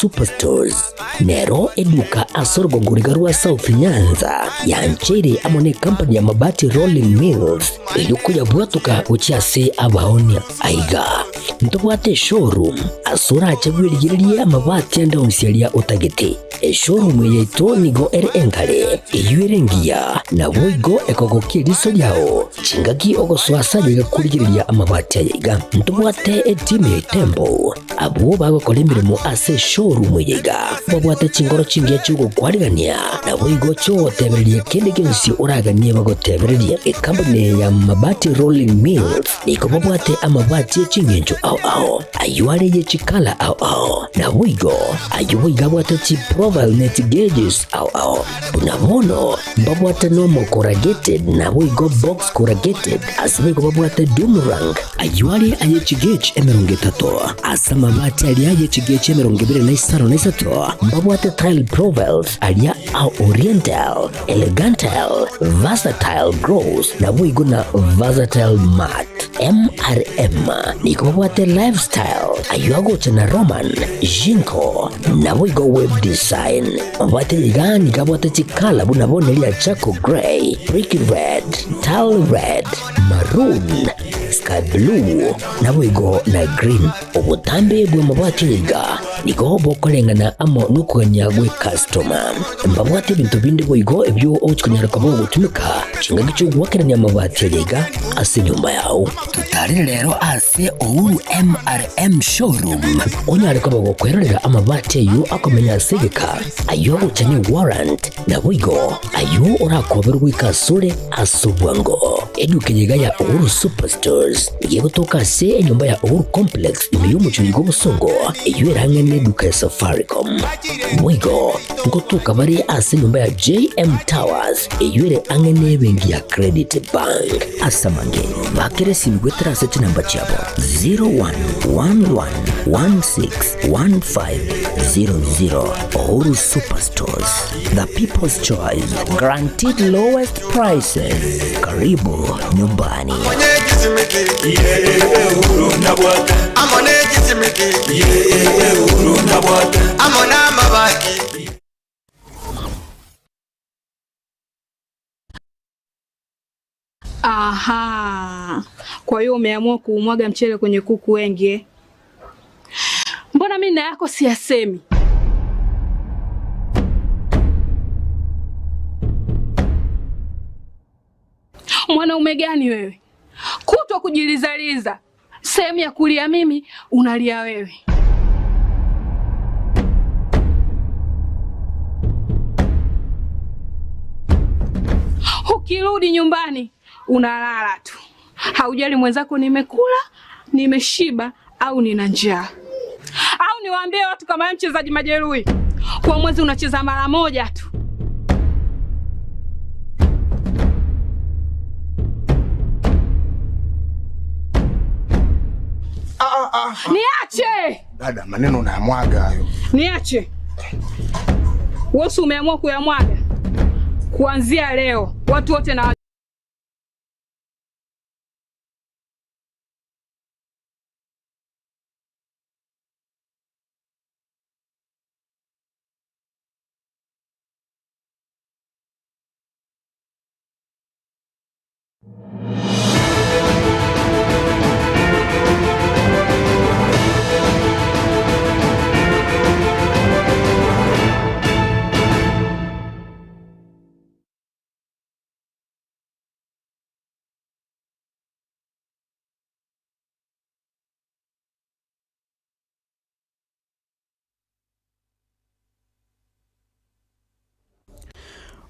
Superstores nero eduka ase orogongo riga rwa South Nyanza yancheire amo ne company ya Mabati Rolling Mills eyio koyabwatoka gochia ase abaonia. Aiga ntobwate eshowroom ase orache bwerigererie amabati ande onsi aria otagete. Eshowroom eye yaito nigo ere engare, eyio ere engiya, naboigo ekogokia eriso riao chingaki ogosoa ase aye iga korigereria amabati aya iga. Ntobwate etimu ya Itembo Abwo bagokora emeremo ase eshowroom eye iga babwate chinkoro chingiya chi'ogokwarigania, naboigo chi'ogotebereria kende gionsi oraganie bagotebererie. Ekampuni eye ya Mabati Rolling Mills nigo babwate amabati e ching'encho ao ao, ayio are ye chikala ao ao, naboigo ayio boigo abwate chiprofile ne chigauges ao ao. Buna bono mbabwate normal corrugated naboigo box corrugated, ase boigo babwate doom rank, Ayio are aye chigechi 30, ase amabati aria aye chigechi 23 mbabwate tile profiles aria a Oriental, Elegantal, Versatile Gross, naboigo na Versatile Matte. MRM nigo babwate Lifestyle, ayio agocha na Roman, Jinko, naboigo Web Design. Mabati aya iga nigo abwate chikala buna bono eria Charcoal Grey, Brick Red, Tile Red, Maroon, sky blue, naboigo na green. Obotambe bw'amabati aya iga nigo bokoreng'ana amo nokogania gw'ecustoma. Mbabwate ebinto binde boigo ebio ogochia konyara koba ogotumeka chingaki chi'ogoakerania amabati aya iga ase enyomba yao. Totarere rero ase Uhuru MRM Showroom onyare koba gokwerorera amabati ayio akomenya ase egeka, ayio agocha ne warrant, Naboigo ayio orakoberwe goika asore ase obwango. Eduka eye iga ya Uhuru Superstores nigo egotoka ase enyomba ya Uhuru Complex ime y'omochie oyo bw'obosongo eyio ere ang'e n'eduka ya Safaricom. Boigo ngotoka bare ase enyomba ya JM Towers eyio ere ang'e n'ebenki ya Credit Bank. Ase amange bakere esimi goetera ase chinamba chiabo 0111161500 Uhuru Superstores, the people's choice, guaranteed lowest prices. Karibu nyumbani. Aha, kwa hiyo umeamua kuumwaga mchele kwenye kuku wengi eh? Mbona mimi na yako siyasemi? Mwanaume gani wewe? Kutwa kujilizaliza, sehemu ya kulia mimi unalia wewe. Ukirudi nyumbani unalala tu, haujali mwenzako nimekula, nimeshiba au nina njaa. Au niwaambie watu kama wewe mchezaji majeruhi, kwa mwezi unacheza mara moja tu. Niache! Dada, maneno unayamwaga hayo. Niache. Wewe umeamua kuyamwaga? Kuanzia leo watu wote na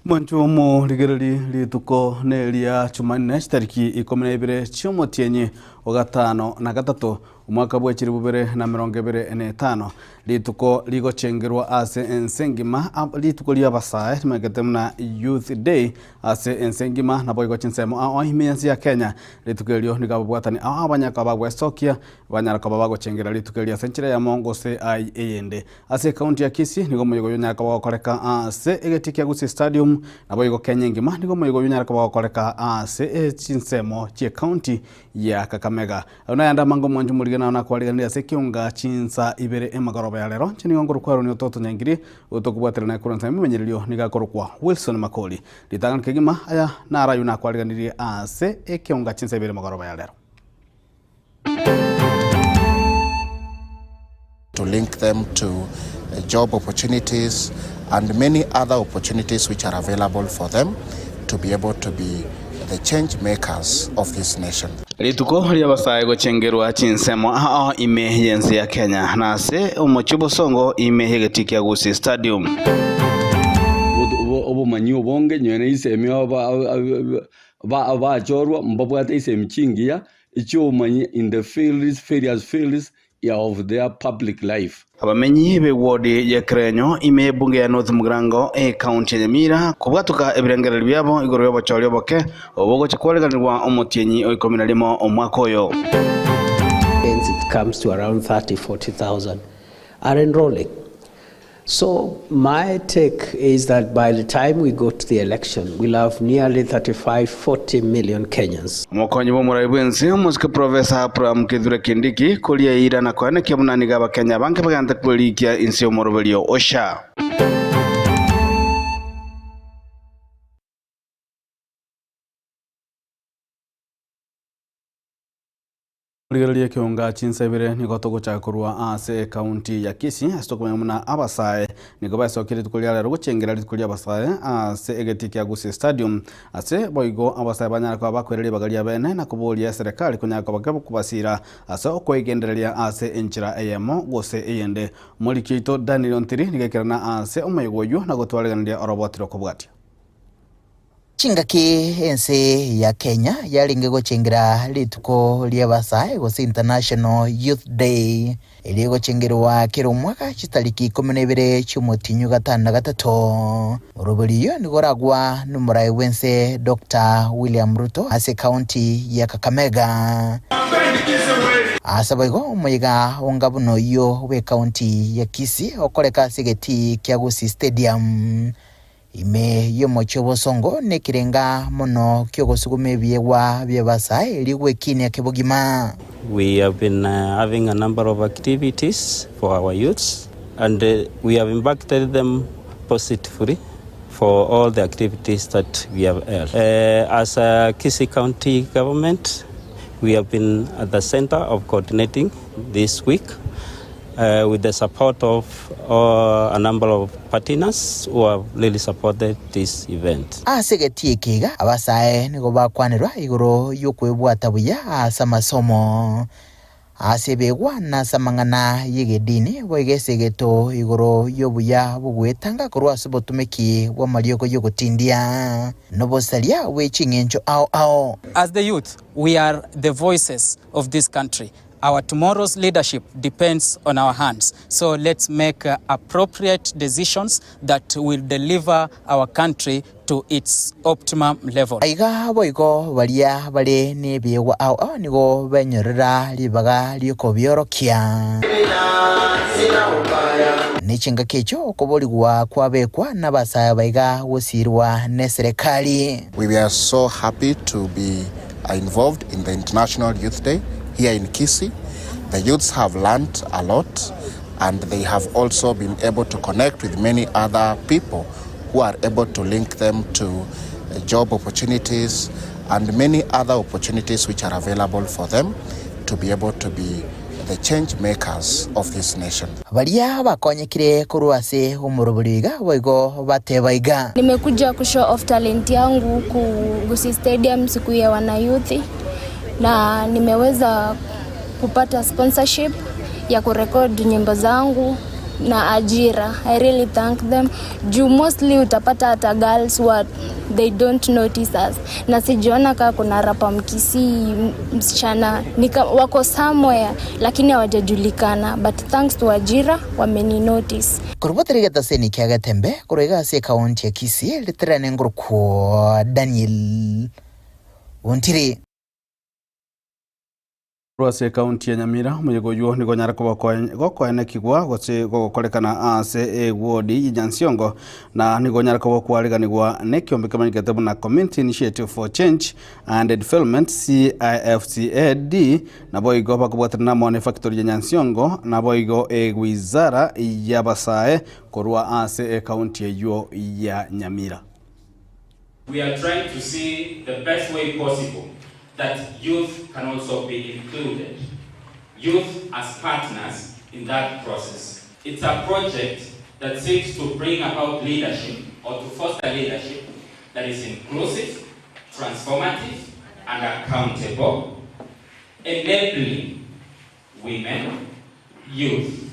Mwancho omorigereri rituko neria Chumanne chitariki ikomi na ibere chiomotienyi ogatano na gatato omwaka bwa chilifu bibere na emerongo ebere na etano rituko rigochengerwa ase ense engima rituko ria abasae rimanyekete buna Youth Day ase ense engima naboigo chinsemo ao ime ense ya Kenya rituko erio nigo ababwatani ao abanyaka bagwesokia banyara koba bagochengera rituko erio ase enchera eyemo gose ai eyende. Ase ekaunti ya Kisii nigo omoyega oyio onyare koba ogokoreka ase egetii kia Gusii Stadium naboigo Kenya engima nigo omoyega oyio onyare koba ogokoreka ase chinsemo chi'ekaunti ya Kakamega. Ayio nayande amange omwancho omorige nao nakwariganirie ase ekeunga chinsa ibere emagoroba. ya rero. Inche nigo nkorokwa Aaron Ototo Nyangiri, oyo tokobwaterana korwa ensemo y'ememenyererio nigo akorokwa Wilson Makori. Ritang'ani kegima aya naro ayio nakwariganirie ase ekeonga chinsa ibere mogoroba ya rero. to link them to job opportunities and many other opportunities which are available for them to be able to be the change makers of this nation. Rituko ri'abasae gochengerwa chinsemo ao ime y'ense ya Kenya na ase omochie obosongo ime y'egetii kia Gusii Stadium. Obomanyi obonge nonye na isemi abachorwa mbabwate isemi chingiya echiobomanyi in the fields, various fields of their public life. Abamenyi b'ewodi ya Kerenyo ime y'ebunge ya North Mugirango ekaunti ya Nyamira kobwatoka ebirengererio biabo igoro y'obochori oboke obo bogochia kwareganigwa omotienyi o ikomi na rimo omwaka oyo. Hence it comes to around 30, 40,000 are enrolling. So my take is that by the time we go to the election, we'll have nearly 35, 40 million Kenyans. Omokonyi bw'omorai bw'ense omosike Professor Abraham Kithure Kindiki koria eira na koenekia buna nigo Abakenya abange bagente kwerikia inse y'omoroberio o SHA. Rigereria ekeonga chinsa ibere nigo togochaka korwa ase ekaunti ya Kisii ase tokomanya buna abasae nigo baesokia rituko ria rero gochengera rituko ria abasae ase egetii kia Gusii Stadium ase boigo abasae banyare koba bakoira ribaga ria bene na koboria eserekari konyara koba kebokobasira ase okoigendereria ase enchera eyemo gose eyende. Omoriki oito Daniel Ontiri nigo aikerana ase omoyega oyio na gotwareganeria oroboti rokobwatia. Chingaki ense ya Kenya yarenge gochengera rituko ri'abasae gose International Youth Day, eria egochengerwa kera omwaka chitariki ikomi na ibere chi'omotienyi gatano na gatato. Orobori oyio nigo oragwa nomorai bw'ense Doctor William Ruto ase ekaunti ya Kakamega. Ase boigo omoyega onga buna oyio bw'ekaunti ya Kisii okoreka ase egetii kia Gusii Stadium. Ime y'omochie obosongo nekerenga mono ki'ogosuguma ebiegwa bi'abasae erio gwekinia kebogima. We have been having a number of activities for our youths and we have impacted them positively for all the activities that we have held. As a Kisii County government, we have been at the center of coordinating this week with the support of a number of partners who have really supported this event. Ase egetii eke iga, abasae nigo bakwanerwa igoro y'okwebwata buya ase amasomo, ase ebegwa na ase amang'ana y'egedini, boigo esegeto igoro y'obuya bw'ogwetanga korwa ase obotumeki bw'amariogo y'ogotindia, na obosaria bwe ching'encho ao ao. As the youth, we are the voices of this country. Our tomorrow's leadership depends on our hands. So let's make appropriate decisions that will deliver our country to its optimum level. Aiga boigo baria bare nebiegwa ao ao nigo benyorera ribaga ri'okobiorokia. Ne chingaki echio okoborigwa kwabekwa nabasae baiga gosiirwa neserekari. We are so happy to be involved in the International Youth Day here in Kisii. The youths have learned a lot and they have also been able to connect with many other people who are able to link them to job opportunities and many other opportunities which are available for them to be able to be the change makers of this nation. Baria bakonyekire korwa ase omorobori iga boigo bateba iga. Nimekuja kushow off talent yangu huku Gusii Stadium siku ya wanayouth na nimeweza kupata sponsorship ya kurekod nyimbo zangu na ajira. I really thank them. Juu mostly utapata hata girls wa they don't notice us. Na sijaona kaa kuna rapa Mkisii msichana nika, wako somewhere lakini hawajajulikana but thanks to ajira wameni notice. Korwa tari getaseni kia Getembe korwa iga ase ekaunti ya Kisii riterane ngorokwo Daniel Ontiri. Korwa ase ekaunti ya Nyamira, omoyega oyio nigo onyare koba gokoenekigwa gose gogokorekana ase ewodi ya Nyansiongo na nigo onyare koba okwariganigwa nekiombe kemanyekete buna Community Initiative for Change and Development, CIFCAD, naboigo bakobwaterana amo nefactory ya Nyansiongo naboigo ewizara y'abasae korwa ase ekaunti eyio ya Nyamira. We are trying to see the best way possible that youth can also be included, youth as partners in that process. It's a project that seeks to bring about leadership or to foster leadership that is inclusive, transformative, and accountable, enabling women, youth,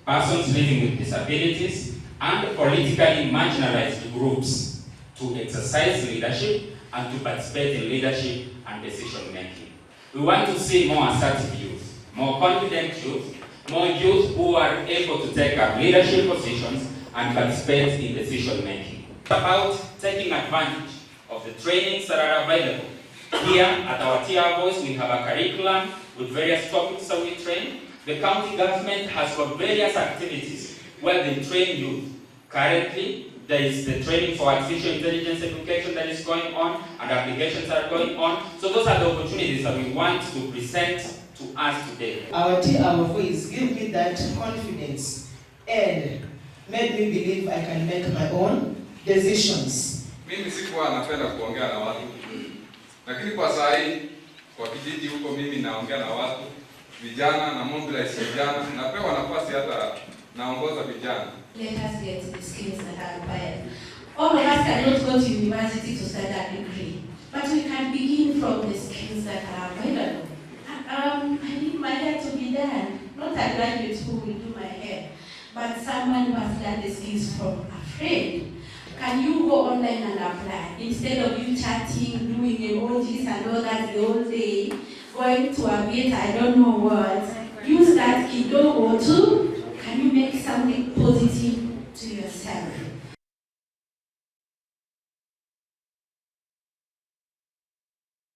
persons living with disabilities, and politically marginalized groups to exercise leadership and to participate in leadership and decision making. We want to see more assertive youth, more confident youth, more youth who are able to take up leadership positions and participate in decision making. It's about taking advantage of the trainings that are available. Here at our TR Voice, we have a curriculum with various topics that we train. The county government has got various activities where they train youth. Currently, there is the training for artificial intelligence education that is going on and applications are going on. So those are the opportunities that we want to present to us today. Our TR Voice gave me that confidence and made me believe I can make my own decisions. Mimi sikuwa napenda kuongea na watu, lakini kwa saa hii kwa kijiji huko mimi naongea na watu vijana na mobilize vijana, napewa nafasi hata naongoza vijana. Let us get the skills that are required. All of us cannot go to university to study a degree, but we can begin from the skills that are available. I need my hair to be done, not a graduate who will do my hair, but someone who has learned the skills from a friend. Can you go online and apply instead of you chatting, doing emojis and all that the whole day, going to a bit, I don't know what. Use that kidogo to, can you make something positive to yourself?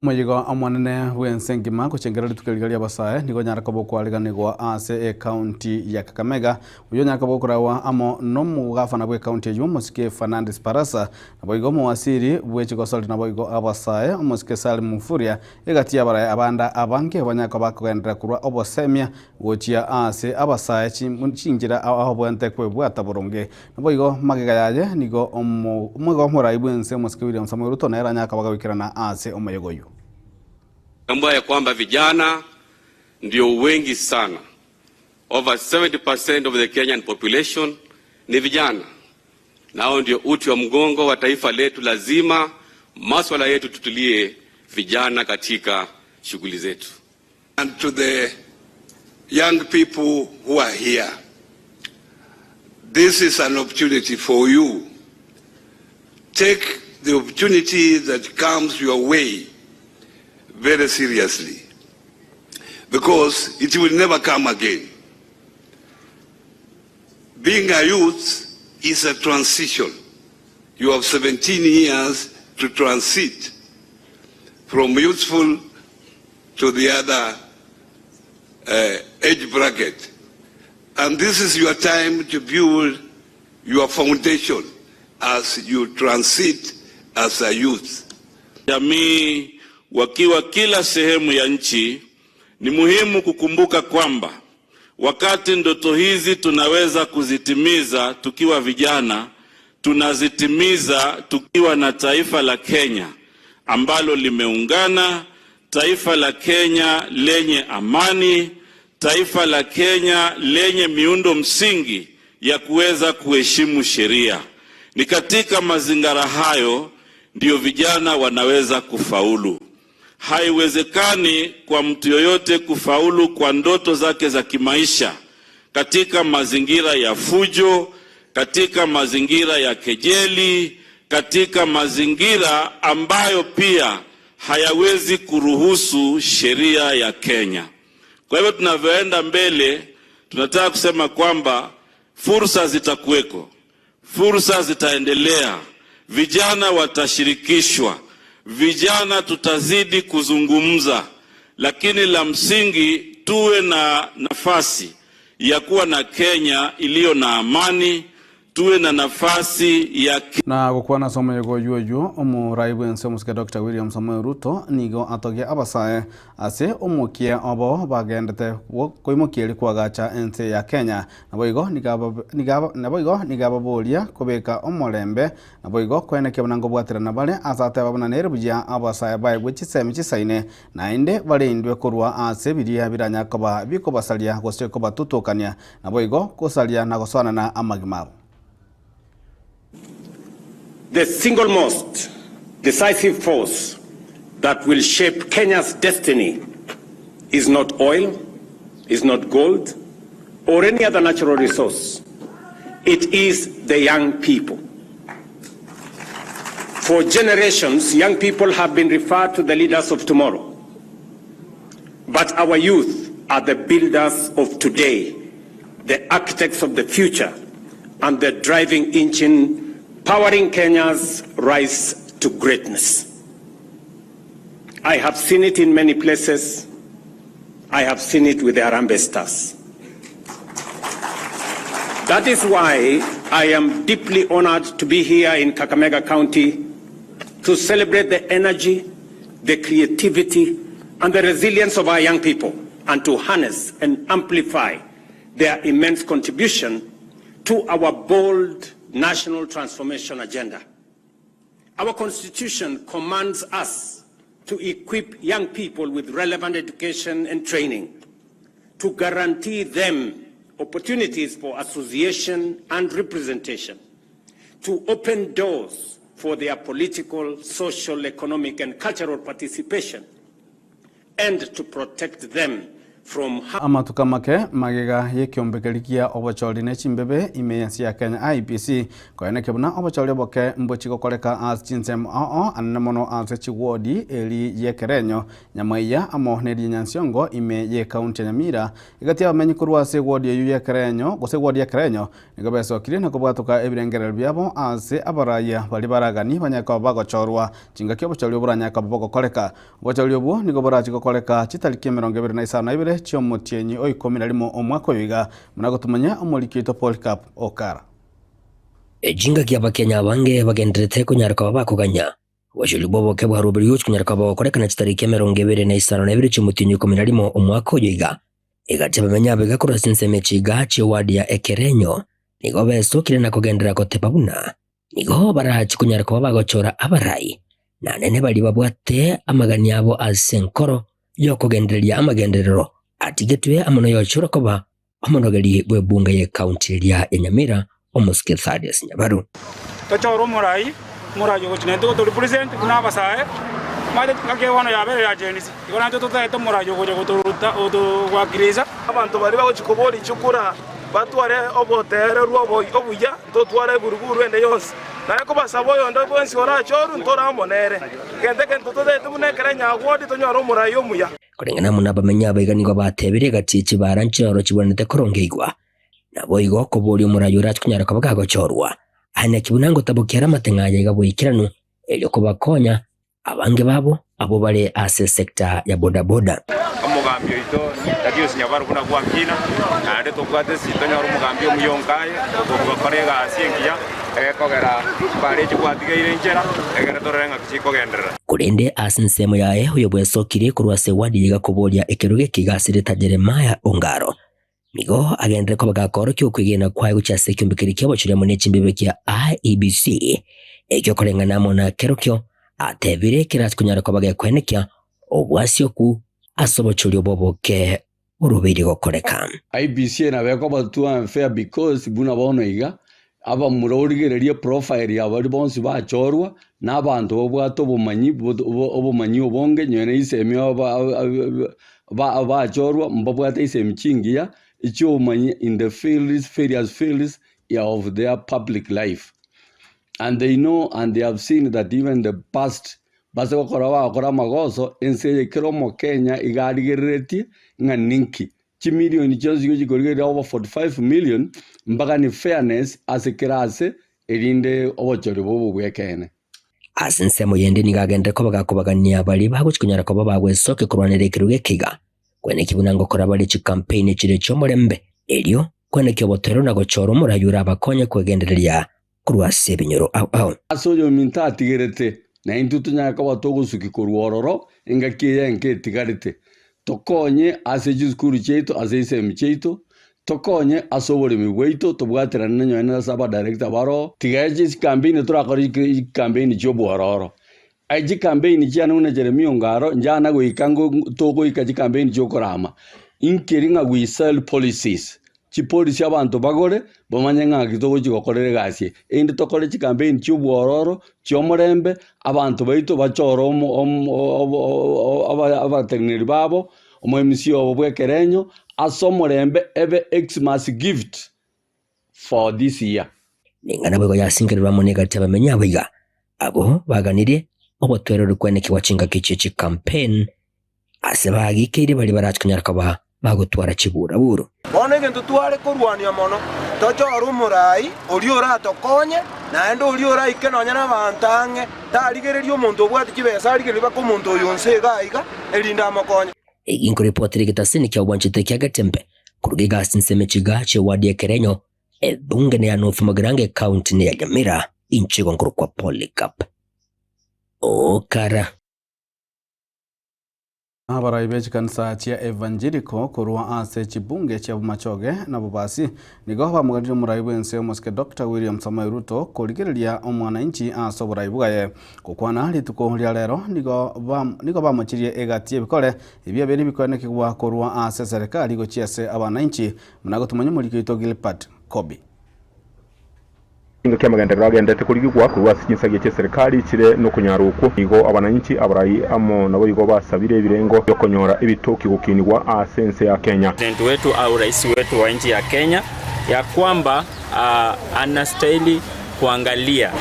Omoyega omonene bw'ense engima gochengera rituko riria ri'abasae nigo onyare koba okwariganigwa ase ecounty ya Kakamega. Oyio onyare koba okorawa amo nomogafana bw'ecounty eyio omosike Fernandes Barasa, naboigo omowasiri bw'echigosori naboigo abasae omosike Salim Mvurya egati y'abarae abanda abange banyare koba bakogenderera korwa obosemia gochia ase abasae chinchera abwenerete kwebwata boronge. Naboigo magega yaye nigo omoigo omorai bw'ense omosike William Samoei Ruto nere anyare koba goikerana ase omoyega oyio. Tambua ya kwamba vijana ndio wengi sana. Over 70% of the Kenyan population ni vijana, nao ndio uti wa mgongo wa taifa letu. Lazima maswala yetu tutulie vijana katika shughuli zetu. And to the young people who are here, this is an opportunity for you. Take the opportunity that comes your way very seriously, because it will never come again. Being a youth is a transition. You have 17 years to transit from youthful to the other age bracket. And this is your time to build your foundation as you transit as a youth. Jamii wakiwa kila sehemu ya nchi, ni muhimu kukumbuka kwamba wakati ndoto hizi tunaweza kuzitimiza tukiwa vijana, tunazitimiza tukiwa na taifa la Kenya ambalo limeungana, taifa la Kenya lenye amani, taifa la Kenya lenye miundo msingi ya kuweza kuheshimu sheria. Ni katika mazingira hayo ndiyo vijana wanaweza kufaulu. Haiwezekani kwa mtu yoyote kufaulu kwa ndoto zake za kimaisha katika mazingira ya fujo, katika mazingira ya kejeli, katika mazingira ambayo pia hayawezi kuruhusu sheria ya Kenya. Kwa hivyo tunavyoenda mbele, tunataka kusema kwamba fursa zitakuweko, fursa zitaendelea, vijana watashirikishwa, vijana tutazidi kuzungumza. lakini la msingi tuwe na nafasi ya kuwa na Kenya iliyo na amani, tuwe na nafasi ya Na gokwana ase omoyega oyio oyio, omorai bw'ense omosike Doctor William Samoei Ruto nigo atogia abasae ase omokia obo bagendete koimokia erio koagacha ense ya Kenya. Naboigo naboigo nigo ababoria kobeka omorembe naboigo koenekia buna nkobwaterana bare ase ateba buna nere buya abasae baegwe chisemi chisaine naende barendwe korwa ase biria biranya koba bikobasaria gose kobatutokania Naboigo gosaria na gosoanana amagima abo. The single most decisive force that will shape Kenya's destiny is not oil, is not gold, or any other natural resource. It is the young people. For generations, young people have been referred to the leaders of tomorrow. But our youth are the builders of today, the architects of the future, and the driving engine powering Kenya's rise to greatness. I have seen it in many places. I have seen it with the Harambee Stars. That is why I am deeply honored to be here in Kakamega County to celebrate the energy, the creativity, and the resilience of our young people, and to harness and amplify their immense contribution to our bold national transformation agenda. Our Constitution commands us to equip young people with relevant education and training, to guarantee them opportunities for association and representation, to open doors for their political, social, economic, and cultural participation, and to protect them from Amatuko amake magega y'ekiombekeri kia obochori ne chimbebe ime y'ense ya Kenya IEBC koenekia buna obochori oboke mbochi gokoreka ase chinsemo ao ao anene mono ase chiwodi eri y'ekerenyo Nyamaiya amo neria Nyansiongo ime y'ekaunti ya Nyamira egati y'abamenyi korwa ase ewodi eyio y'ekerenyo gose ewodi y'ekerenyo Nigo besokirie na kobwatoka ebirengererio biabo ase abarayia baria baragani banyare koba bagochorwa chingaki obochori oboranyare koba bogokoreka. Obochori obwo nigo borache gokoreka chitariki emerongo ebere na isano na ibere chi'omotienyi o ikomi na rimo omwaka oyo iga, buna gotomanya omoriki oito Polycarp Okara. Chingaki Abakenya abange bagendererete konyara koba bakoganya obochori bw'oboke bwa Ruberi gochia konyara koba bogokorekana chitariki 25 chi'omotienyi o ikomi na rimo omwaka oyo iga. Egati abamenyi abaiga korwa ase ensemo echiga chi'ewadi ya Ekerenyo nigo besokire na kogenderera goteba buna nigo barache konyara koba bagochora abarai na nene baria babwate amagani abo ase enkoro y'okogendereria amagenderero atigetwe amo noyochora koba omonogeri bw'ebunge y'ecounty eria ya Nyamira Omosike Thaddeus Nyabaru. Tochore omorai, omorai ogochia naintwe goto represent buna abasae, omanyete engaki eye bono yabeire ya Gen Z, igo naintwe totagete omorai ogocha gotoruta gotowakilisha. Abanto baria bagochia koboria chikura batware oboteererwa obuya, ntotware eburuburu ende yonsi. Naye kobasaba oyonde bwensi orachorwe, ntore amo nere. Egento eke ntototeti buna ekero enyagwodi tonyore omorai omuya. Koreng'ana amo nabamenyi abaiga nigo batebirie egati ye chibara nchiroro chibwenerete korongeigwa, Naboigo koboria omoraia orache konyara koba gagochorwa, aye naki buna ngotabokia are amateng'o aya iga boikeranu, erio kobakonya abange babo abwo bare ase esecta ya bodaboda. Omogambi oito Thaddeus Nyabaro buna gwakina, naende tobwate ase tonyore omogambi omuya onka aye, okogokora egasi engiya, egekogera chibara echi gwatigeire inchera, egere torore ng'aki chikogenderera. Korende ase ensemo yaye oyo bwesokirie korwa ase ewadi eye igakoboria ekerogo eke iga asirete Jeremiah Ongaro, Nigo agenderere koba gakoorokia okwegena kwaye gochia ase ekeombe keria ki'obochori amo ne chimbibe kia IEBC, ekio koreng'ana amo na kerokio atebire kerase konyara koba gekoenekia obwasi okwo ase obochori obo oboke borobeirie gokoreka. IEBC nabo ekoba too unfair because buna bono iga, abamura origererie profile ya baria bonsi bachorwa, na abanto babwate obomanyi obomanyi obonge nonye na isemi bachorwa mbabwate isemi chingiya echiobomanyi in the fields various fields of their public life. And they know and they have seen that even the past base gokora bagokora amagoso ense eye kera omokenya iga arigereretie ng'a ninki Chimilioni chionsi igo chikorigereria over 45 million mpaka ni fairness ase kera ase erinde obochori bobe obwekeene. Ase ensemo yende nigo agenderete koba gakobagania baria bagochia konyara koba bagwesokia korwanera ekerogo eke iga, kweneki buna ngokora bare chikampeini chire chi'omorembe, erio kweneki obotoereru na gochora omorai orabakonye kwegendereria korwa ase ebinyoro ao ao. Ase oyominto atigerete, na intwe tonyare koba togosukia korwa ororo engaki eye enke etigarete, tokonye ase chisukuru chiaito, ase chisemi chiaito, tokonye ase oboremi bwaito, tobwaterane nonye na ase abadirector baroo, tiga chikampeini torakore chikampeini chi'obwororo. Aye chikampeini chiane buna Jeremia Ongaro, njana goika togoika chikampeini chi'okorama, inkeri ng'a we sell policies, chipolisi abanto bagore, bamanye ng'aki togochia gokorera egasi eye. Erinde tokore chikampeini chi'obwororo, chi'omorembe, abanto baito bachore omo omo obo abateneneri babo, omo MC obo bw'ekerenyo, ase omorembe ebe Xmas gift for this year. Ning'ana boigo yasingererwe amo negati y'abamenyi abo iga, abwo baganirie obotoereru kwenekigwa chingaki chie chicampaign ase bagikeire baria barache konyara koba bagotwara chiburaburu. Bono egento tware korwania mono, tochore omoraai oria oratokonye, naende oria oraike nonya nabaanto ang'e, tarigereria omonto obwate chibesa, arigererie mpaka omonto oyo onsi iga aiga, erinde amokonye. Egi nkoripotera egetasini kia obwanchete kia Getembe koruga egasi nsemo echiga chia ewadi ya Kerenyo, ebunge neya North Mugirango ecounty neya Nyamira, inche igo nkorokwa Polycarp Okara. Abarai be chikanisa chia Evangelical korwa ase chibunge chia Bomachoge na Bobasi nigo bamoganirie omorai bw'ense omosike Doctor William Samoei Ruto korigereria omwananchi ase oborai bwaye. Gokwana rituko ria rero nigo nigo bamochirie egati y'ebikore ebio ebiabeire bikoenekigwa korwa ase eserekari gochia ase abananchi buna gotomanya omoriki oito Gilbert Kobi. Engaki amagenderero agenderete korigigwa korwa ase chinsagia chi'eserekari chire nokonyara okwo, nigo abananchi abarai amo naboigo basabire ebirengo bi'okonyora ebitoki gokinigwa ase ense ya Kenya. President wetu au rais wetu wa nchi ya Kenya ya kwamba anastahili kuangalia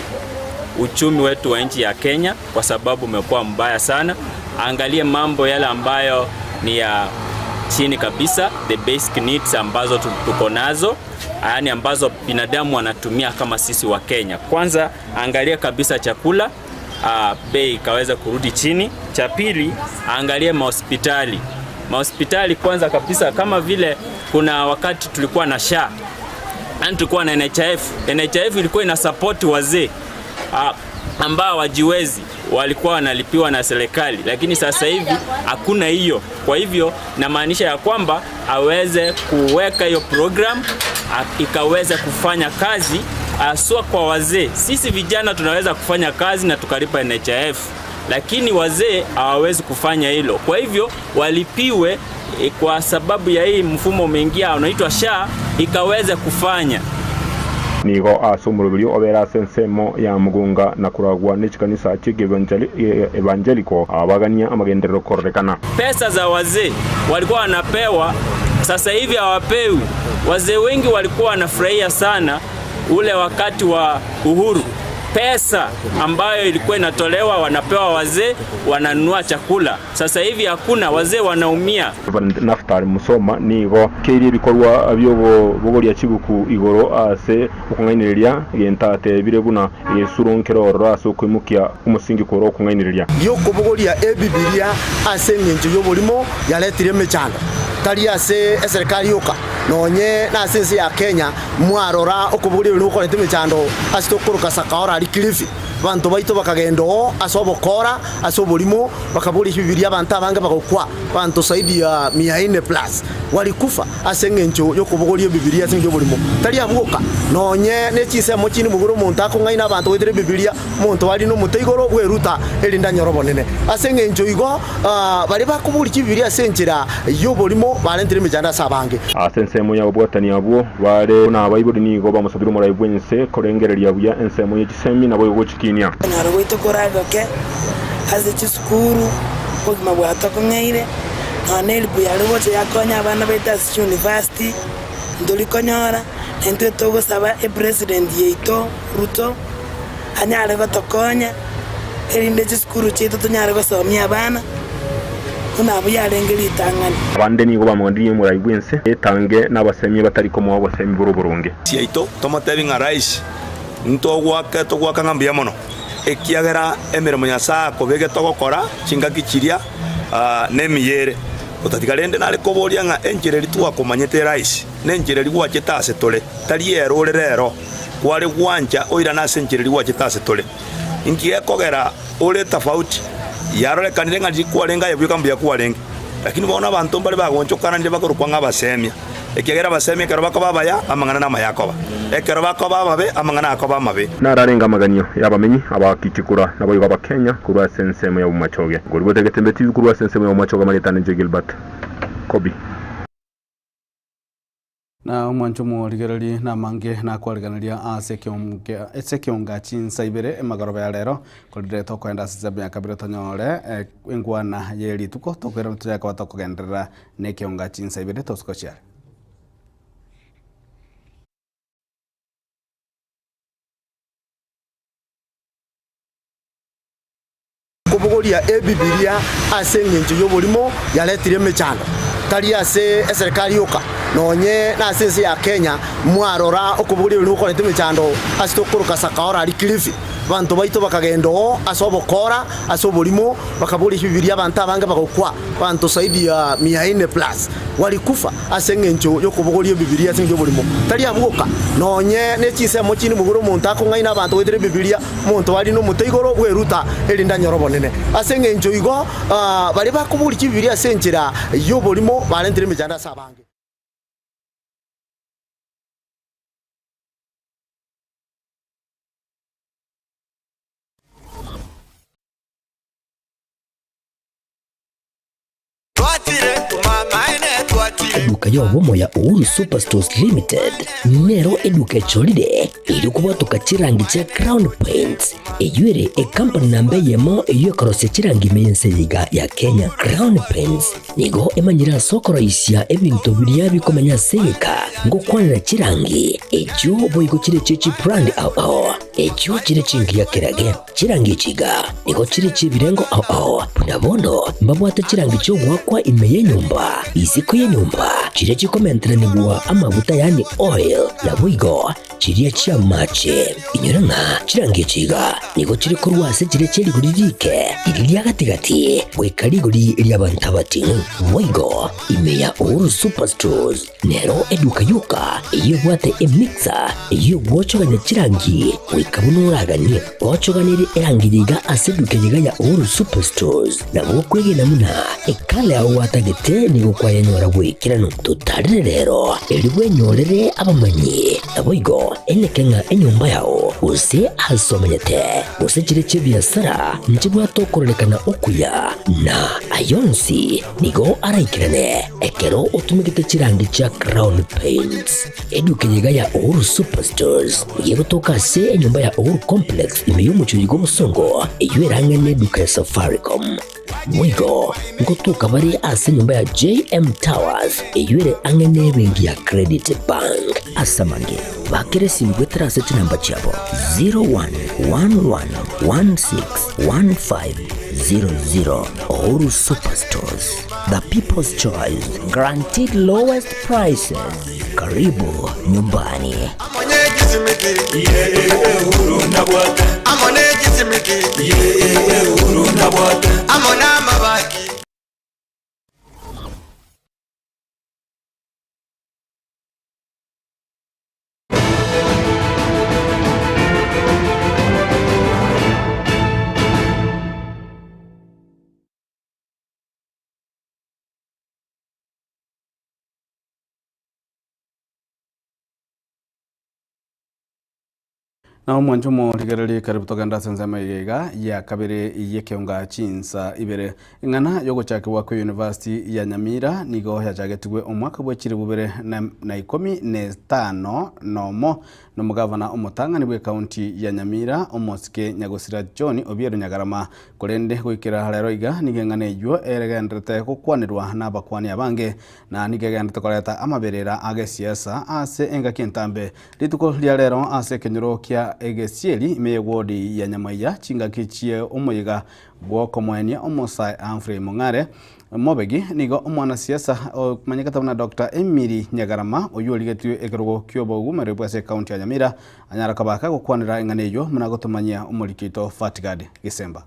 uchumi wetu wa nchi ya Kenya kwa sababu umekuwa mbaya sana. Aangalie mambo yale ambayo ni ya chini kabisa, the basic needs ambazo tuko nazo, yaani ambazo binadamu wanatumia kama sisi wa Kenya. Kwanza angalia kabisa chakula, bei ikaweza kurudi chini. Cha pili, angalie mahospitali. Mahospitali kwanza kabisa, kama vile kuna wakati tulikuwa na SHA, yaani tulikuwa na NHIF. NHIF ilikuwa ina support wazee ambao wajiwezi, walikuwa wanalipiwa na serikali, lakini sasa hivi hakuna hiyo. Kwa hivyo namaanisha ya kwamba aweze kuweka hiyo program ikaweze kufanya kazi haswa kwa wazee. Sisi vijana tunaweza kufanya kazi na tukalipa NHIF, lakini wazee hawawezi kufanya hilo. Kwa hivyo walipiwe kwa sababu ya hii mfumo umeingia unaitwa SHA ikaweze kufanya. Nigo ase omoroberio obere ase ensemo ya Mugunga na koragwa ne chikanisa chi'Evangeliko abagania amagenderero kororekana. Pesa za wazee walikuwa wanapewa, sasa hivi hawapewi. Wazee wengi walikuwa wanafurahia sana ule wakati wa uhuru. Pesa ambayo ilikuwa inatolewa wanapewa wazee, wananunua chakula. Sasa hivi hakuna, wazee wanaumia. Reverend Naftali Musoma nigo keirie ebikorwa bi'okobogoria chibuku igoro ase okong'ainereria, egento atebire buna egesuro nkere ororo ase okoimokia omosingi korwa okong'ainereria. Y'okobogoria Ebibilia ase engencho y'oborimo yaretire emechando, tari ase eserekari yoka, nonye nase ense ya Kenya mwarora okobogoria ebinto gokoreta emechando ase tokoroka Sakaora aria Kilifi. Abanto baito bakagenda oo ase obokora, ase oborimo, bakaboria Ebibilia abanto abange bagokwa, abanto zaidi ya mia ine plus walikufa ase engencho y'okobogoria Ebibilia ase engencho y'oborimo. Tari abwo boka, nonye ne chinsemo chinde mobere omonto akong'aina abanto goetera Ebibilia, omonto arine omote igoro bw'eruta erinde anyore obonene. Ase engencho igo, baria bakoboria Chibibilia ase enchera y'oborimo barentire emechando ase abange. Ase ensemo y'ababwatani abwo bare buna abaibori nigo bamosabire omorai bw'ense korengereria buya ensemo ye chisemi naboigo gochikinia. Okonyora gwaito koragoke ase chisukuru, obogima bwatokong'eire, nonya na elipu yare gocha yakonya abana baito ase chiuniversity, ntori konyora, na intwe togosaba epresident yaito Ruto anyare gotokonya, erinde chisukuru chiaito tonyare gosomia abana buna abwo yarenge ritang'ani. Abande nigo bamogandirie omorai bw'ense etange nabasemia batari komoa obosemi bore oboronge. Chiaito, tomotebi ng'a Rais, ntogwake togwaka ng'a mbuya mono. Ekiagera emeremo Nyasae akobegete ogokora chingaki chiria nemiya ere. Otatiga rende nare koboria ng'a enchera eria twakomanyete eraisi, nenchera eria gwachete ase tore, tari ero ore rero, kware gwancha oirane ase enchera eria gwachete ase tore. Inki gekogera ore tofauti? Yarorekanire ng'a riria kwarenge aye bweka mbuya kwarenge, lakini bono abanto mbare bagonchokananire bakorokwa ng'a abasemia. Ekiagera abasemia ekero bakoba abaya, amang'ana namaya akoba, ekero bakoba ababe, amang'ana akoba amabe. Nararenge amaganio y'abamenyi abakichikura naboigo Abakenya korwa ase ensemo ya Bomachoge. Ngorigwete egetembe TV korwa ase ensemo ya Bomachoge amarieta ane inche Gilbert Kobi. Na omwancho omorigererie namange nakwarigereria ase ase ekeonga chinsa ibere emagoroba ya rero, korende tokoenda ase ensemo ya kabere tonyore engwana ye rituko tokoirana tochake koba tokogenderera nekeonga chinsa ibere tosuka chiare. Kobogoria Ebibilia ase engencho y'oborimo yaretire emechando, tari ase eserekari yoka, nonye nase ense ya Kenya mwarora okobogoria ebibilia gokoreta emechando ase tokoroka Sakaora aria Kilifi. Abanto baito bakagenda oo ase obokora, ase oborimo, bakaboria Ebibilia abanto abange bagokwa, abanto zaidi ya mia ine plus walikufa ase engencho y'okobogoria Ebibilia ase engencho y'oborimo. Tari abwo boka, nonye ne chinsemo chinde mogoro omonto akong'aina abanto goetera Ebibilia, Omonto arine omote igoro bw'eruta, erinde anyore obonene. Ase engencho igo, baria bakoboria chibibiria ase enchera y'oborimo barentire emechando ase abange. Eduka y'obomo ya Uhuru Superstores Limited nero eduka echorire erio kobwatoka chirangi chia Crown Paints eyio ere ekampani namba eyemo eyio ekorosia chirangi ime y'ense eye iga ya Kenya. Crown Paints nigo emanyire ase okoroisia ebinto biria bikomenya ase egeka ngokwanera chirangi echio boigo chire chie chibrand ao ao echio chire chingiya kerage. Chirangi echi iga nigo chire chi'ebirengo ao ao, buna bono mbabwate chirangi chi'ogoakwa ime y'enyomba, isiko y'enyomba, chiria chikomenteranigwa amaguta yaani oil, naboigo chiria chi'amache. Inyora ng'a chirangi echi iga nigo chire korwa ase chiria chie rigori riike, riria ria gati-gati, goika rigori ri'abanto abating'u. Boigo ime ya Uhuru Superstores Nero eduka yoka eyio ebwate emixer eyio egwochogania chirangi goika buna oraganie. Gochoganerie erangi yiga ase eduka yiga ya Uhuru Superstores nabo okwegena buna ekala yao gwatagete nigo kwayenyora bw'ekeranu. Totarere rero erio bwenyorere abamanyi naboigo eneke ng'a enyomba yao gose ase omenyete gose chire chi'ebiasara nchibwate okororekana okuya na ayonsi Nigo araikerane ekero otumegete chirangi chia Crown Paints. Eduka eye iga ya Uhuru Superstores nigo egotoka ase enyomba ya Uhuru Complex ime y'omochie oyo bw'Obosongo eyio erang'ane eduka ya Safaricom. Boigo ngotoka bare ase enyomba ya JM Towers eyio ere ang'e n'ebenki ya Credit Bank. Ase amange, bakera esimi goetera ase chinamba chiabo 0111161500. Uhuru Superstores, the people's choice, guaranteed lowest prices. Karibu nyumbani. Na omwancho omorigererie karibu togende ase ensemo eye iga ya kabere y'ekeonga chinsa ibere. Eng'ana y'ogochakigwa kwe University ya Nyamira nigo yachagetigwe omwaka bwe chilifu bibere na ikomi na etano nomo nomogavana omotang'ani bw'ecounty ya Nyamira omosike Nyagosira John Obiero Nyagarama. Korende goikera rero iga nigo eng'ana eyio eregenderete gokwanerwa nabakwani abange na nigo egenderete koreta amaberera agesiasa ase engaki entambe. Rituko ria rero ase ekenyoro kia Egesieri ime y'ewodi ya Nyamaiya chingaki chie omoyega bw'okomoenia omosae Humphrey Mong'are. Mobegi nigo omwanasiasa omanyekete buna Doctor Emily Nyagarama oyio origetwe ekerogo ki'obogumereri bw'ase ekaunti ya Nyamira anyara koba kagokwanera eng'ana eyio buna gotomanyia omoriki oito Fatgard Gisemba.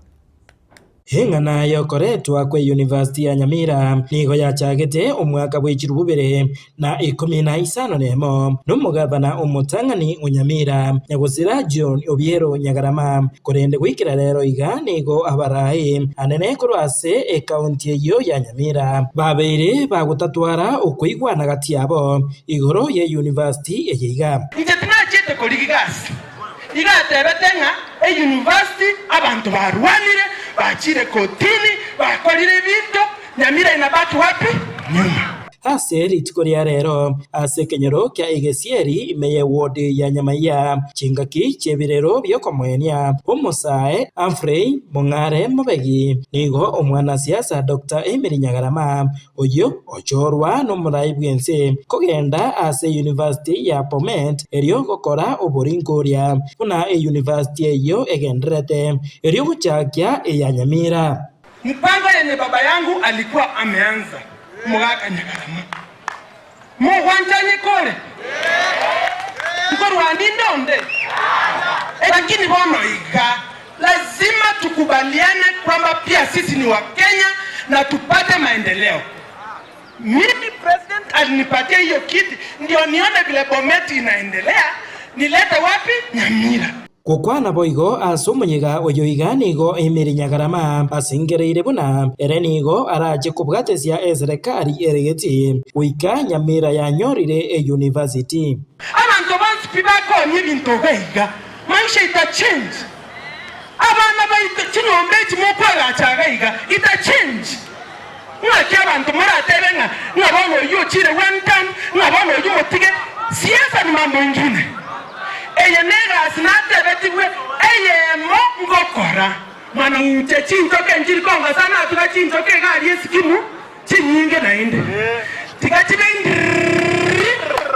Eng'ana y'okoretwa kw'eyunivasiti ya Nyamira nigo yachagete omwaka bwe chirubu bibere na ikomi na isano nemo, nomogavana omotang'ani o Nyamira, Nyagosira John Obiero Nyagarama. Korende goikera rero iga nigo abarai anene korwa ase ekaunti eyio ya Nyamira babeire bagotatwara okoigwana gati yabo igoro y'eyunivasiti eye iga. Inche tinachiete korigia gasi. Iga atebete ng'a eyunivasiti abanto barwanire, bachire kotini, bakorire ebinto, Nyamira inabaki wapi? Nyuma. Ase rituko ria rero, ase ekenyoro kia Egesieri ime y'ewodi ya Nyamaiya, chingaki chi'ebirero bi'okomoenia omosae Humphrey Mong'are Mobegi, nigo omwanasiasa Doctor Emily Nyagarama, oyio ochorwa nomorai bw'ense kogenda ase University ya Bomet erio gokora oboringoria buna eyunivasiti eyio egendererete erio gochakia eya Nyamira. Mpango yenye baba yangu alikuwa ameanza mogaka Nyagarama. Mogwanchani kore? Nkorwa ninde onde? Lakini bono iga lazima tukubaliane kwamba pia sisi ni Wakenya na tupate maendeleo. Mimi president alinipatia hiyo kiti ndio nione vile Bomet inaendelea, nilete wapi? Nyamira. Gokwana boigo ase omoyega oyo iga nigo Emily Nyagarama asengereire buna ere nigo arache kobwatesia eserekari ere geti goika Nyamira yanyorire eyunivasiti. Abanto bonsi pi bakonya ebinto iga iga, maisha ita change. Abana baito chinyomba echi mokoagacha iga iga ita change. Ng'aki abanto moratebe ng'a ng'a bono oyio ochire one term, ng'a bono oyio motige, siasa ni mambo ingine. Eye negasi natebetigwe eyemo ngokora. Mwana inche chinchoke nchiri kongosa natuga chinchoke iga aria esikimu chinyinge naende. Tiga chibe indiriri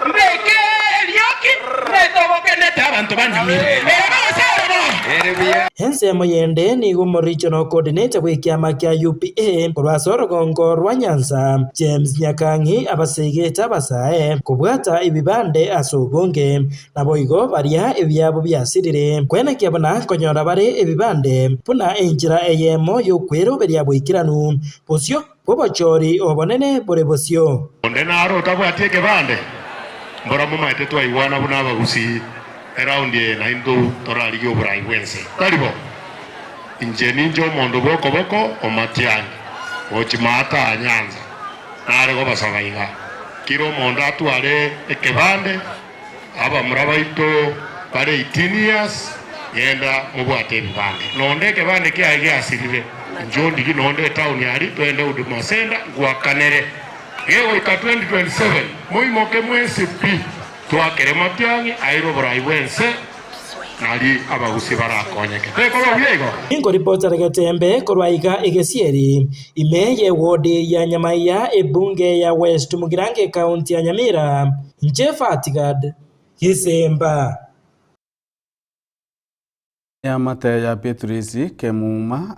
mbeke erioki ndete oboke ndete abanto ba Nyamira. Ere gose ere bono. Ensemo yende nigo omoregional coordinator bw'ekiama kia UPA korwa ase orogongo rwa Nyanza, James Nyakang'i abaseigete abasae kobwata ebibande ase obonge, naboigo baria ebiabo biasirire kwenekia buna konyora bare ebibande buna enchera eyemo y'okweroberia boikeranu bosio bw'obochori obonene bore bosio. Onde naro otabwati ekebande? Mbora momaete twaigwana buna abagusii eraundi eye naintwe torarigie oborai bw'ense. Tari bo? Inche ninche omonto bw'okoboko o Matiang'i, gochia maata a Nyanza, nare gobasaba iga, Kera omonto atware ekebande, abamura baito bare 18 years, genda mobwate ebibande. Nonde ekebande kiaye giasirire, inche ondigie nonde etown aria, togende Huduma Centre, ngwakanere. Gegoika 2027, moimoke mwensi pi, twakere Matiang'i aire oborai bw'ense, nari abagusi barakonyeke. Tekoba buya igo? Ninkoripotera Getembe korwa iga Egesieri, ime y'ewodi ya Nyamaiya, ebunge ya West Mugirango ekaunti ya Nyamira, inche Fatigad Gisemba. Eamate ya Beatrice Kemuma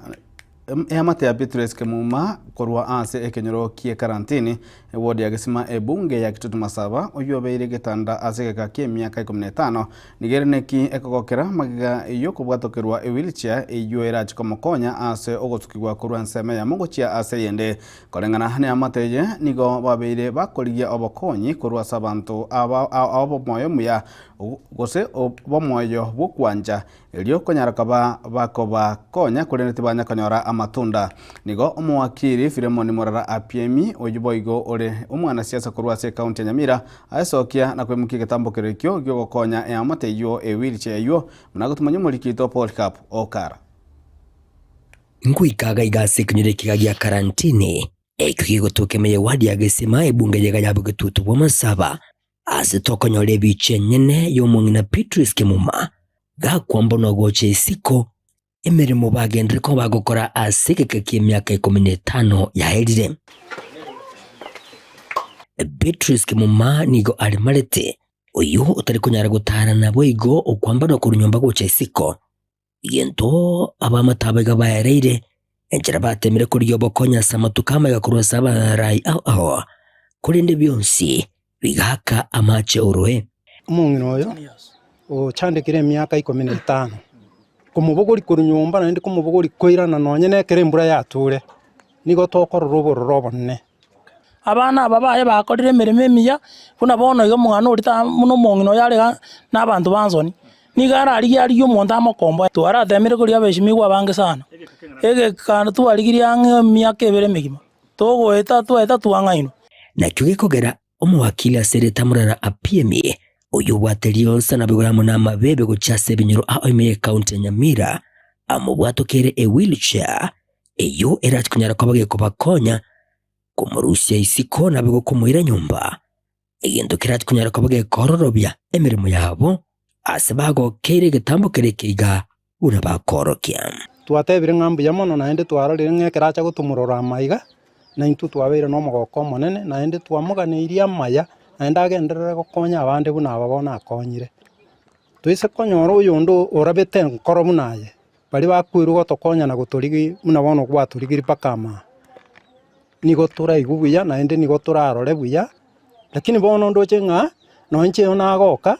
Eamate ya Beatrice Kemuma korwa ase ekenyoro kie Karantini, eward ya Gesima ebunge ya Kitutu Masaba, oyio obeire getanda ase egeka ki'emiaka ikomi na etano, nigo ere neki ekogokera magega y'okobwatokerwa ewheelchair eyio erache komokonya ase ogosukigwa korwa ensemo eyemo gochia ase eyende. Koreng'ana neamate eye, nigo babeire bakorigia obokonyi korwa ase abanto aba abomoyo omuya gose b'omoyo bw'okwancha, erio konyara koba bakobakonya korende tibanya konyora amatunda. Nigo omowakiri Philemon Morara Apiemi, oyio boigo ore omwanasiasa korwa ase ekaunti ya Nyamira, aesokia na koimokia egetambokero ekio gi'ogokonya eamate eyio ewheelchair eyio, buna gotumanya omoriki oito Polycarp Okara. Ngoika iga iga ase ekenyoro ekiga gia Karantini, ekio gegotoka ime y'ewadi ya Gesima, ebunge yega ya bogetutu bw'amasaba, Ase tokonyora ebicha enyene y'omong'ina Beatrice Kemuma, gakwambonwa gocha isiko, emeremo bagenderere koba bagokora ase egeka ki'emiaka ikomi na etano yaerire. Beatrice Kemuma nigo aremarete, oyio otari konyara gotara naboigo okwambanwa korwa nyomba gocha isiko, Egento abamate aba iga baereire, Enchera batemire korigia obokonyi ase amatuko amaiga korwa ase abarai ao ao, korende bionsi bigaaka amache oroe. Omong'ina oyo ochandekire emiaka ikomi na etano, komobogoria korwa nyomba naende komobogoria koirana nonye na ekero embura yature, nigo tokorora obororo obonene. Abana aba baye bakorire emeremo emiya, buna bono iga omong'ina oria ta buna omong'ina oyo are iga na abanto ba nsoni, nigo ararigie arigie omonto amokomboe. Twaratemire koria abeshimigwa abange sana, egeka twarigirie ang'e emiaka ebere emegima, togoeta twaeta twang'ainwa. Nakio gekogera omowakili ase ritamorara Apiemi, oyio obwate rionsa na bigoro amo namabebe gochia ase ebinyoro ao ime y'ecounty ya Nyamira, amobwatokeire ewheelchair eyio erache konyara koba gekobakonya komorusia isiko naboigo komoira nyomba, egento kerache konyara koba gekororobia emeremo yabo ase bagokeire egetambo keria ekeiga buna bakoorokia. Twatebire ng'a mbuya mono, naende twarorire ng'a ekero acha gotomorora amaiga, naintwe twabeire nomogoko omonene, naende twamoganeirie amaya, naende agenderere gokonya abande buna aba bono akonyire. Toise konyora oyonde orabete enkoro buna aye, baria bakwerwa gotokonya na gotorigia buna bono gwatorigirie mpaka amaa, nigo toraigwe buya naende nigo torarore buya, lakini bono ndoche ng'a nonye inche nagoka,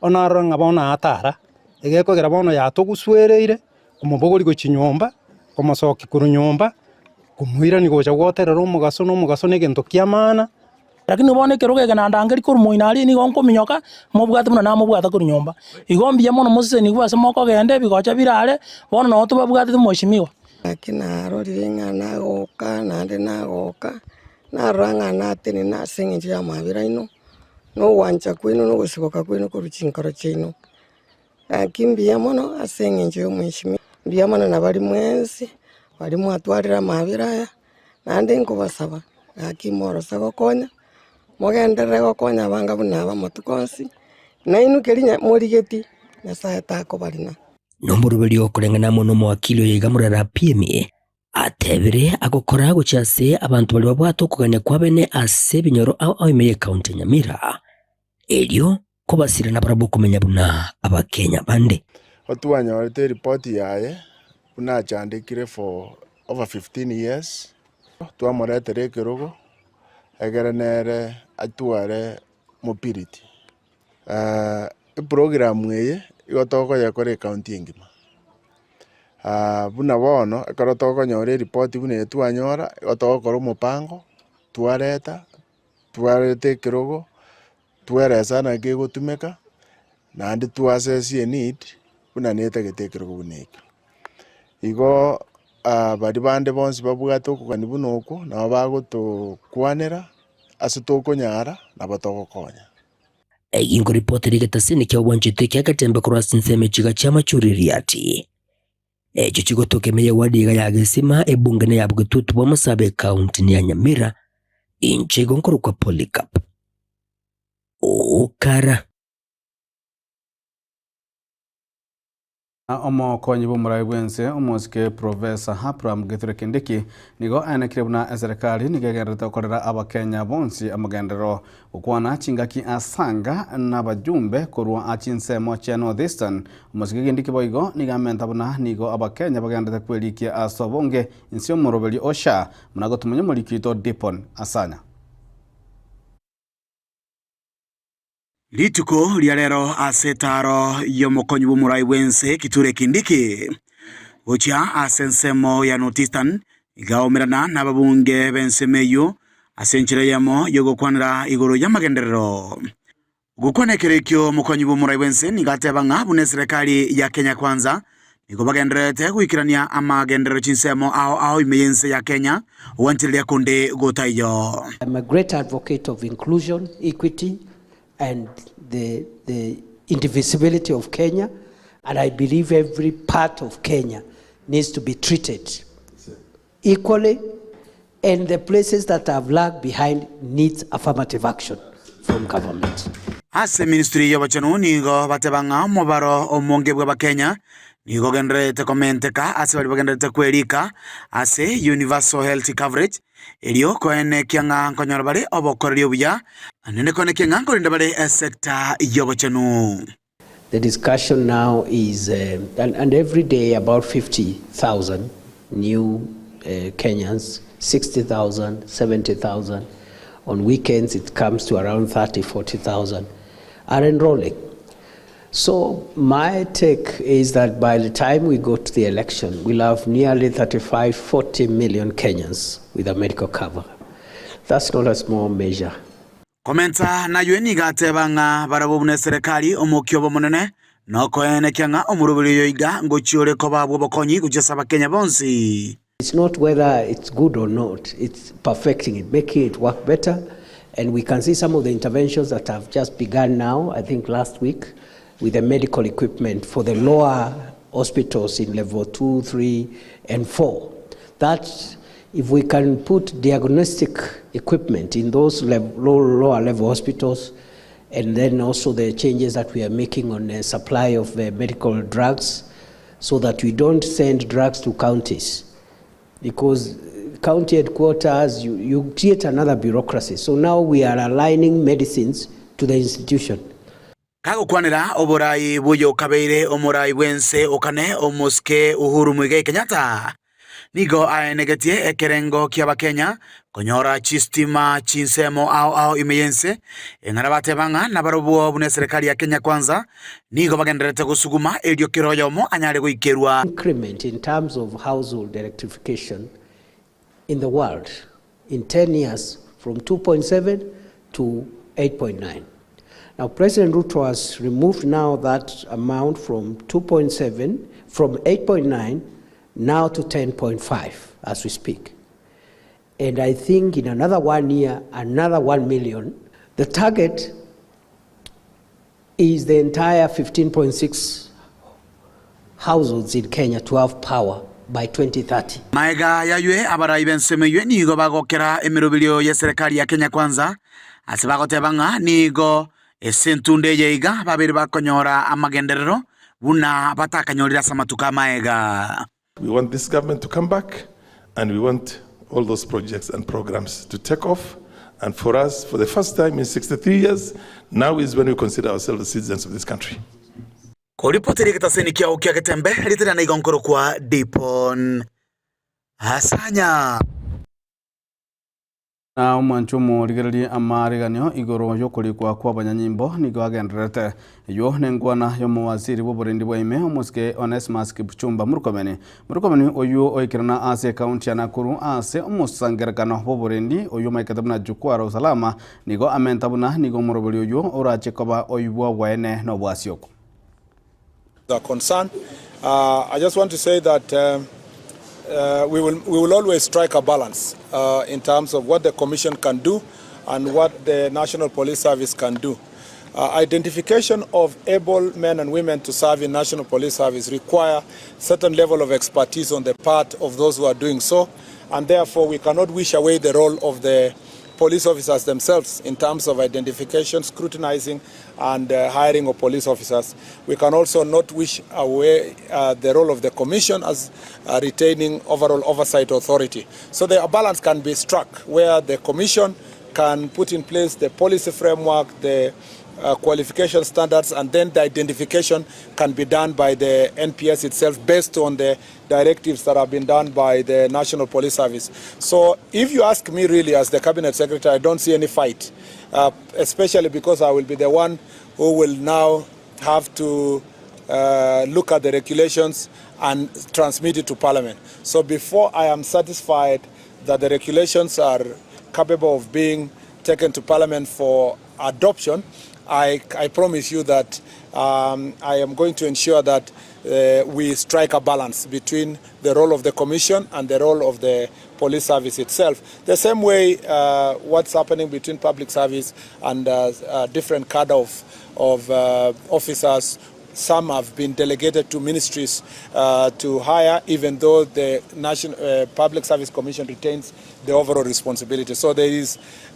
onarora ng'a bono atara, egekogera bono yatogusuereire, komobogoria gochia nyomba, komosokia korwa nyomba, komoirania gocha goterera omogaso na omogaso na egento kia maana. Lakini bono ekerogo eke nandangeria korwa moino aria nigo nkominyoka, mobwate buna namobwata korwa nyomba. Igo mbuya mono mosesenigwe ase mokogenda ebigocha bire are, bono noo tobabwatete mweshimiwa. Naki narorire ng'a nagoka naende nagoka, narora ng'a natenena ase engencho y'amabera aino, na ogwancha kwaino, na ogosiboka kwaino korwa chinkoro chiaino. Gaki mbuya mono ase engencho y'omweshimiwa, mbuya mono nabaria mwensi, baria mwatwarire amabera aya, Naende nkobasaba, gaki morose gokonya, mogenderere gokonya abanga buna aba amatuko onsi, nainwe keria morigetie, Nyasae takobarina. Nomoroberio okoreng'ana amo nomowakili oyo iga morara Piemi, atebire agokora gochia ase abanto baria babwate okogania kwabene ase ebinyoro ao ao ime y'ecounty ya Nyamira, erio kobasira nabarabwo komenya buna abakenya bande. Gotwanyorete eripoti yaye buna achandekire for over 15 years, twamoretera ekerogo egere nere atware mobility. Eprogram eye igo tokoyekora ecounty engima. Buna bono ekero tokonyora eripoti buna eye twanyora, igo togokora omopango, twareta, twareta ekerogo. Tweresa naki egotumeka, naende twasesie eneed buna netagete ekerogo buna ekio. Igo baria bande bonsi babwate okogania buna okwo, nabo bagotokwanera ase tokonyara nabo togokonya. Eyio nkoripoti rigetasini kia obwanchete kia Getembe korwa ase ensemo echiga chia Machuririati. Echio chigotoka ime y'ewadi iga ya Gesima, ebunge na ya Bogetutu bwa Masaaba ekaunti ya Nyamira. Inche igo nkorokwa Polycarp Okara. Omokonyi bw'omorai bw'ense omosike Professor Abraham Kithure Kindiki nigo aenekire buna eserekari nigo egendererete gokorera abakenya bonsi amagenderero gokwana chingaki asanga nabajumbe korwa chinsemo chia North Eastern. Omosike Kindiki boigo nigo amenta buna nigo abakenya bagendererete kwerikia ase obonge inse y'omoroberio o SHA Buna gotumanya omoriki oito Dipon Asanya. Rituko ria rero ase etaaro y'omokonyi bw'omorai bw'ense Kithure Kindiki gochia ase ensemo ya North Eastern igaomerana nababunge b'ensemo eyio ase enchera eyemo y'ogokwanera igoro y'amagenderero. Gokwana ekero ekio omokonyi bw'omorai bw'ense nigo ateba ng'a buna eserekari ya Kenya Kwanza nigo bagendererete goikerania amagenderero chinsemo ao ao ime y'ense ya Kenya gwanchereria konde gotaiyo. I'm a great advocate of inclusion, equity and the, the indivisibility of Kenya and I believe every part of Kenya needs to be treated equally and the places that have lagged behind needs affirmative action from government. Ase ministry y'obochenu nigo bateba ng'a omobaro omonge bw'Abakenya nigo ogendererete komenteka ase baria bagendererete kwerika ase Universal Health Coverage erio koenekia ng'a nkonyora bare obokoreri obuya naende koenekia ng'a nkorenda bare esector y'obochenu. The discussion now is, uh, and, and every day about 50,000 new Kenyans, 60,000, 70,000. On weekends it comes to around 30, 40,000 are enrolling. So my take is that by the time we go to the election, we'll have nearly 35, 40 million Kenyans with a medical cover. That's not a small measure. Komenta naywe nigo ateba ng'a barabwo buna eserekari omokia obo omonene, na okoenekia ng'a omoroberi oyo iga ngochia ore koba bw'obokonyi gochia ase Abakenya bonsi. It's not whether it's good or not, it's perfecting it, making it work better. And we can see some of the interventions that have just begun now, I think last week, with the medical equipment for the lower hospitals in level 2, 3, and 4. That if we can put diagnostic equipment in those lower level hospitals, and then also the changes that we are making on the supply of medical drugs, so that we don't send drugs to counties. Because county headquarters, you create another bureaucracy. So now we are aligning medicines to the institution. Kagokwanera oborai bw'oyokabeire omorai bw'ense okane omosike Uhuru Muigai Kenyatta, nigo aenegetie ekerengo ki'Abakenya konyora chistima chinsemo ao ao ime y'ense, eng'ana bateba ng'a nabarobwo buna eserekari ya Kenya Kwanza nigo bagendererete gosuguma erio kera oyomo anyare goikerwa. Increment in terms of household electrification in the world in 10 years from 2.7 to 8.9. Now President Ruto has removed now that amount from 2.7, from 8.9 now to 10.5 as we speak. And I think in another 1 year, another 1 million. The target is the entire 15.6 households in Kenya to have power by 2030. Maega yaywe abarai b'ensemo eywe nigo bagokera emeroberio y'eserekari ya Kenya Kwanza ase bagoteba ng'a nigo ase entunda eye iga babere bakonyora amagenderero buna batakanyorire ase amatuko amaega. We want this government to come back and we want all those projects and programs to take off. And for us, for the first time in 63 years, now is when we consider ourselves the citizens of this country. Koripoteri egetaseni kiao kia Getembe, ritera na igonkoro kwa Dipon Asanya. Na omwancho omorigererie amariganio igoro yokorikwa kwa abanyanyimbo nigo agendererete. Eywo nengwana y'omowaziri bw'oborendi bwa ime omosike Onesmus Kipchumba Murkomen. Murkomen oywo oikerana ase ekaunti ya Nakuru ase omosangerekano bw'oborendi oywo omaikete buna jukwaa la usalama nigo amenta buna nigo omoroberi oywo orache koba oibwa bwaene na obwasi oko. The concern. I just want to say that we will always strike a balance in terms of what the Commission can do and what the National Police Service can do. Identification of able men and women to serve in National Police Service require certain level of expertise on the part of those who are doing so, and therefore we cannot wish away the role of the police officers themselves in terms of identification, scrutinizing, and hiring of police officers. We can also not wish away the role of the Commission as retaining overall oversight authority. So the balance can be struck where the Commission can put in place the policy framework, the qualification standards, and then the identification can be done by the NPS itself based on the directives that have been done by the National Police Service. So if you ask me really as the Cabinet Secretary, I don't see any fight, especially because I will be the one who will now have to look at the regulations and transmit it to Parliament. So before I am satisfied that the regulations are capable of being taken to Parliament for adoption, I promise you that I am going to ensure that we strike a balance between the role of the Commission and the role of the police service itself. The same way what's happening between public service and different cadre of officers. Some have been delegated to ministries to hire, even though the National Public Service Commission retains the overall responsibility. So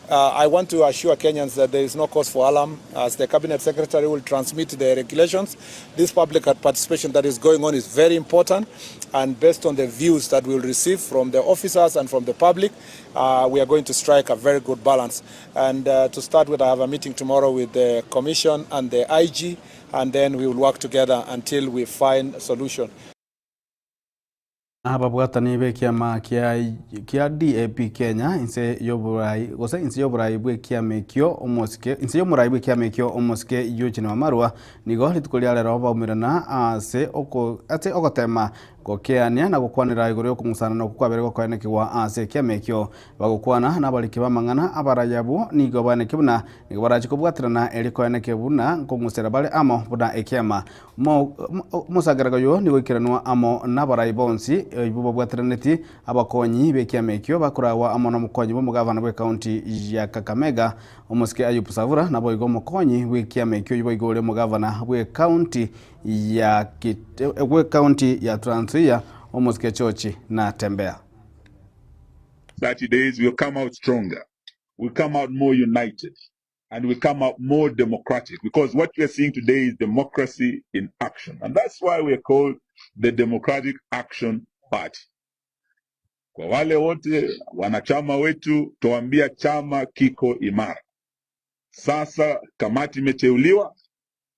I want to assure Kenyans that there is no cause for alarm, as the Cabinet Secretary will transmit the regulations. This public participation that is going on is very important, and based on the views that we will receive from the officers and from the public, we are going to strike a very good balance. And to start with, I have a meeting tomorrow with the Commission and the IG, and then we will work together until we find a solution. Ababwatani b'ekiama kia kia DAP Kenya inse y'oborai gose inse y'oborai bw'ekiama ekio omosike inse y'omorai bw'ekiama ekio omosike Eugene Wamalwa nigo rituko ria rero baumerana ase oko ase ogotema gokeania na gokwanera igoro y'okong'usana okwo kwabere gokoenekigwa ase ekiama ekio. Bagokwana nabariki b'amang'ana abarai abwo nigo baeneke buna nigo barache kobwaterana erio koeneke buna nkong'usera bare amo buna ekiama. Omosangerereko oyio nigo oikeranwa amo nabarai bonsi abwo babwateraneti abakonyi b'ekiama ekio bakoragwa amo nomokonyi bw'omogavana bw'ekaunti ya Kakamega omosike Ayub Savura naboigo omokonyi bw'ekiama ekio oyio boigo ore omogavana bw'ekaunti ya bw'ekaunti ya Trans Nzoia omosike George Natembeya. 30 days we'll come out stronger, we'll come out more united and we come out more democratic because what we are seeing today is democracy in action and that's why we are called the Democratic Action Party. Kwa wale wote wanachama wetu, tuwaambia chama kiko imara. Sasa kamati imeteuliwa,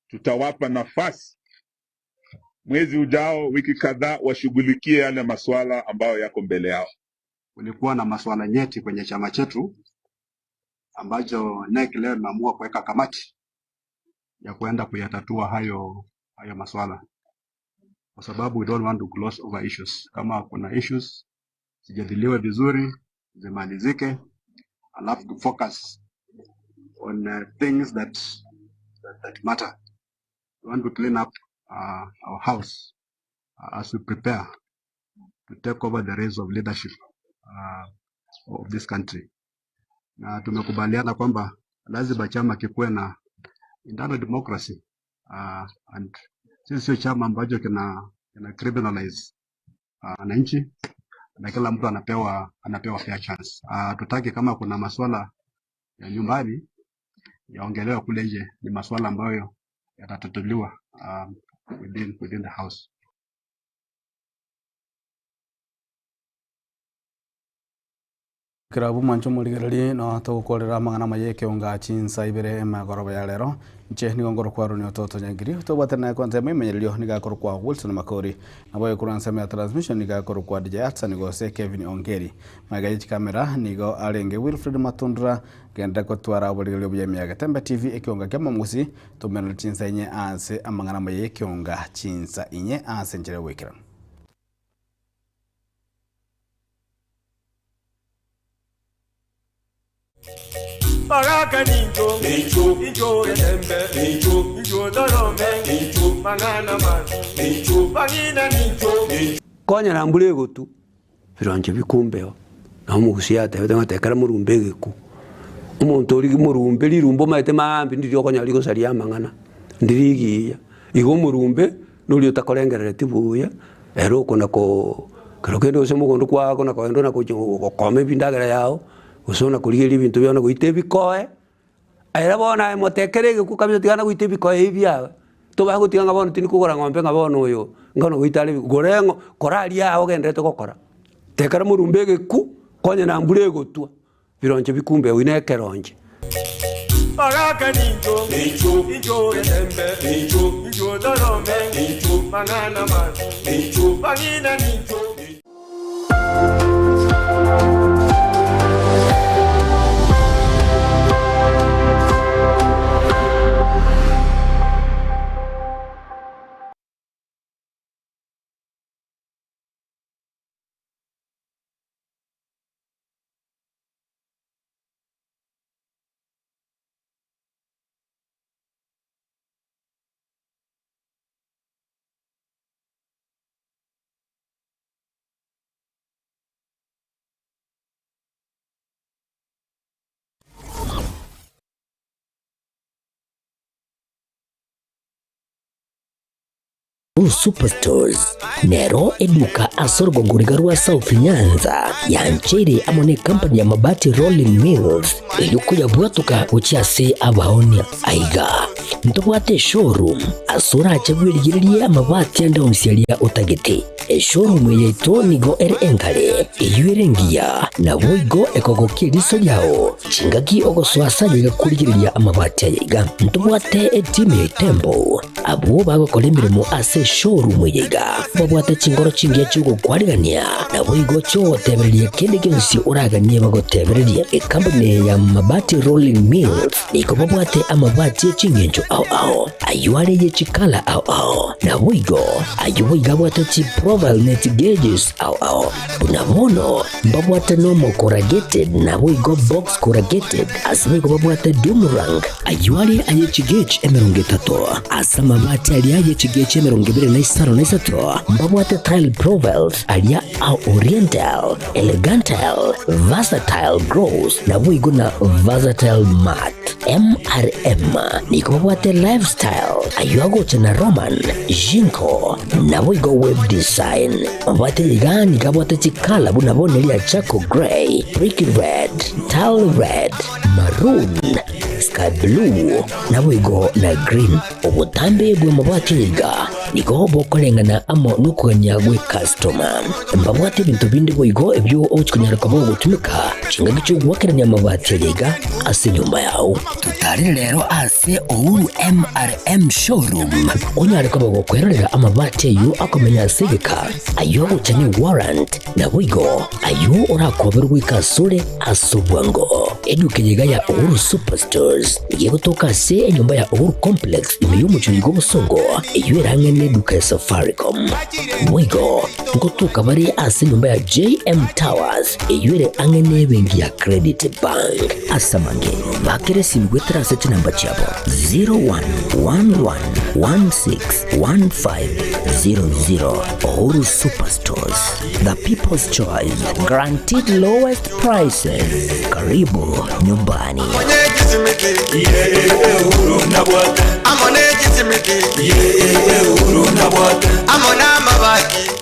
tutawapa nafasi mwezi ujao, wiki kadhaa, washughulikie yale masuala ambayo yako mbele yao. Kulikuwa na masuala nyeti kwenye chama chetu ambacho NEC leo imeamua kuweka kamati ya kuenda kuyatatua hayo hayo masuala, kwa sababu we don't want to gloss over issues. Kama kuna issues zijadiliwe vizuri, zimalizike, alafu to focus on things that, that, that matter. We want to clean up our house as we prepare to take over the reins of leadership of this country. Na tumekubaliana kwamba lazima chama kikuwe na internal democracy and sisi sio chama ambacho kina, kina criminalize wananchi na kila mtu anapewa anapewa fair chance. Tutaki kama kuna masuala ya nyumbani yaongelewa kule nje, ni masuala ambayo yatatatuliwa within, within the house. Kerabu mwancho morigererie no togokorera amang'ana amaya ekeonga chinsa ibere emagoroba ya rero inche nigo ngoro kwa Ronnie Ototo Nyangiri tobwatane naye kwanza emenyererio niga akorwa kwa Wilson Makori nabo ekorwa ensemo ya transmission niga akorwa kwa DJ Atsan gose Kevin Ongeri magega ye chikamera nigo arenge Wilfred Matundura genda gotwara oborigereria obuya ime ya Getembe TV ekeonga kia momogusi tomenere chinsa inye ase amang'ana amaya ekeonga chinsa inye ase enchera ya ogoikerana. Baraka ninjo, ninjo, ninjo getembe, ninjo, ninjo dorome, ninjo, mangana mazi, ninjo, bangina ninjo, ninjo. Konya na mbura egotu, bironche bikumbeo, na omogusia atebete ng'a tekera morumbe egeku. Omonto oria morumbe rirumbe omanyete maambia ndiri okonyora rigosaria amang'ana, ndiri rigiya. Igo omorumbe, noria otakorengereretie buya, ere okona koo kero kende gose mogondo kwao na kogenda ona gochia gokoma ebindagera yao, Gose ona korigereria ebinto biao na goita ebikoe, ere bono aye motekere egekwo kabisa tiga na goita ebikoe ebi biago, tobae gotiga ng'a bono tindi kogora ng'ombe ng'a bono oyo ng'a goita are gore ng'o kora aria aa ogendererete gokora. Tekera morumbe egekwo, konya na mbura egotwa, bironche bikumbe oyio na ekeronche. Baraka ninjo, ninjo getembe, ninjo dorome, mang'ana mabi, bang'ina ninjo. Superstores nero eduka ase orogongo riga rwa South Nyanza yancheire amo ne company ya Mabati Rolling Mills erio koyabwatoka gochia ase abaonia. Aiga ntobwate eshowroom ase orache bwerigererie amabati ande onsi aria otagete. Eshowroom yaito nigo ere engare, eyio ere engiya, naboigo ekogokia eriso riao. Chingaki ogosoa ase ayaiga korigereria amabati ayaiga, ntobwate etimu ya Itembo, abwo bagokora emeremo ase eshowroom eyaiga. Babwate chingoro chingiya chi'ogokwarigania, naboigo chi'ogotebereria kende gionsi oraganie bagotebererie. Ekampuni ya Mabati Rolling Mills nigo babwate amabati e chingencho ao ao, ayio are ye chikala ao ao, naboigo ayio boigo abwate chiprofile ne chigeges ao ao. Buna bono mbabwate nomo corrugated naboigo box corrugated, ase boigo babwate doom rank, ayio are aye chigauge 30, ase amabati aria aye chigauge 25 mbabwate tile profiles aria a oriental, elegantal, versatile gloss, naboigo na versatile matte. MRM nigo babwate lifestyle, ayio agocha na Roman, Jinko, naboigo web design. Mabwate iga nigo abwate chikala buna bono eria charcoal grey, brick red, tile red, maroon, sky blue, naboigo na green. Obotambe bw'amabwate iga nigo bokoreng'ana amo nokogania gw'ekastoma. Mbabwate ebinto binde boigo ebio ogochia konyara koba ogotumeka chingaki chi'ogoakerania amabati aya iga ase enyomba yao. Totarere rero ase Uhuru MRM Showroom onyare koba gokwerorera amabati ayio akomenya ase egeka, ayio agocha ne warrant, naboigo ayio orakoberwe goika asore ase obwango. Eduka eye iga ya Uhuru Superstores nigo egotoka ase enyomba ya Uhuru Complex ime y'omochie oiga obosongo, eyio ere ang'e neduka ya Safaricom. Boigo ngotoka bare ase enyomba ya JM Towers eyio ere ang'e nebenki ya Credit Bank. Ase amange, bakera esimi goetera ase chinamba chiabo 0111161500. Uhuru Superstores, the people's choice, guaranteed lowest prices. Karibu nyumbani. Amo ne chisimiti, amo na amabati.